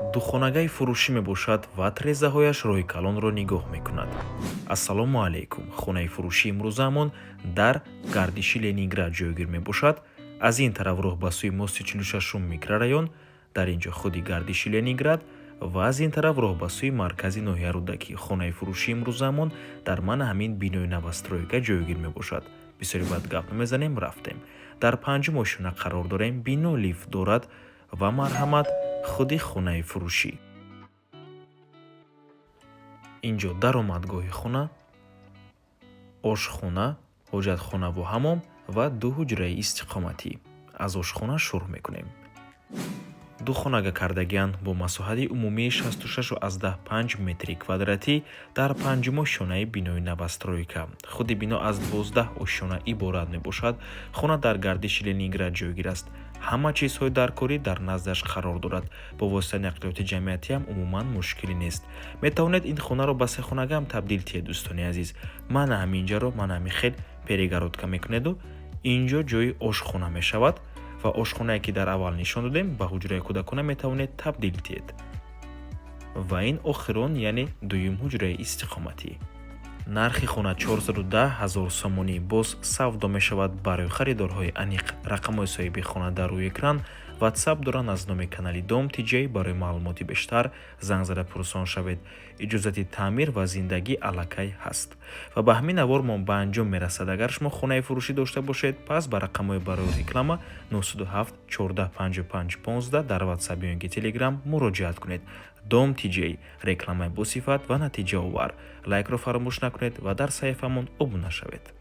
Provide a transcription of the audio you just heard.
Духонагаи фурӯшӣ мебошад ва трезаҳояш роҳи калонро нигоҳ мекунад. Ассалому алайкум! Хонаи фурӯшии имрӯзаамон дар гардиши Ленинград ҷойгир мебошад. Аз ин тараф роҳ ба сӯи мости 46-ум микрорайон, дар ин ҷо худи гардиши Ленинград, ва аз ин тараф роҳ ба сӯи маркази ноҳия Рӯдакӣ. Хонаи фурӯшии имрӯзаамон дар мана ҳамин бинои новостройка ҷойгир мебошад. Бисёри баъд гап намезанем, рафтем. Дар панҷум ошёна қарор дорем, бино лифт дорад ва марҳамат, худи хонаи фурӯшӣ. Инҷо даромадгоҳи хона, ошхона, ҳоҷатхонаву ҳамом ва ду ҳуҷраи истиқоматӣ. Аз ошхона шурӯъ мекунем. Ду хонага кардагианд бо масоҳати умумии 66,5 метри квадратӣ дар панҷум ошёнаи бинои новостройка. Худи бино аз 12 ошёна иборат мебошад. Хона дар гардиши Ленинград ҷойгир аст. Ҳама чизҳои даркорӣ дар наздаш қарор дорад. Бо воситаи нақлиёти ҷамъиятиам умуман мушкилӣ нест. Метавонед ин хонаро ба сехонагаам табдил диҳед, дӯстони азиз. Мана ҳаминҷаро мана ҳамин хел перегородка мекунеду инҷо ҷои ошхона мешавад ва ошхонае, ки дар аввал нишон додем, ба ҳуҷраи кӯдакона метавонед табдил диҳед. Ва ин охирон, яъне дуюм ҳуҷраи истиқоматӣ. Нархи хона 410 ҳазор сомонӣ, боз савдо мешавад. Барои харидорҳои аниқ рақамҳои соҳиби хона дар рӯи экран, Ватсап доранд аз номи канали Дом Тиҷай. Барои маълумоти бештар занг зада пурсон шавед. Иҷозати таъмир ва зиндагӣ аллакай ҳаст. Ва ба ҳамин навормон ба анҷом мерасад. Агар шумо хонаи фурӯшӣ дошта бошед, пас ба рақамҳои барои реклама 907 14 55 15 дар Ватсап ё ин ки Телеграм муроҷиат кунед. Дом Тиҷей — рекламаи босифат ва натиҷаовар. Лайкро фаромӯш накунед ва дар саҳифамон обуна шавед.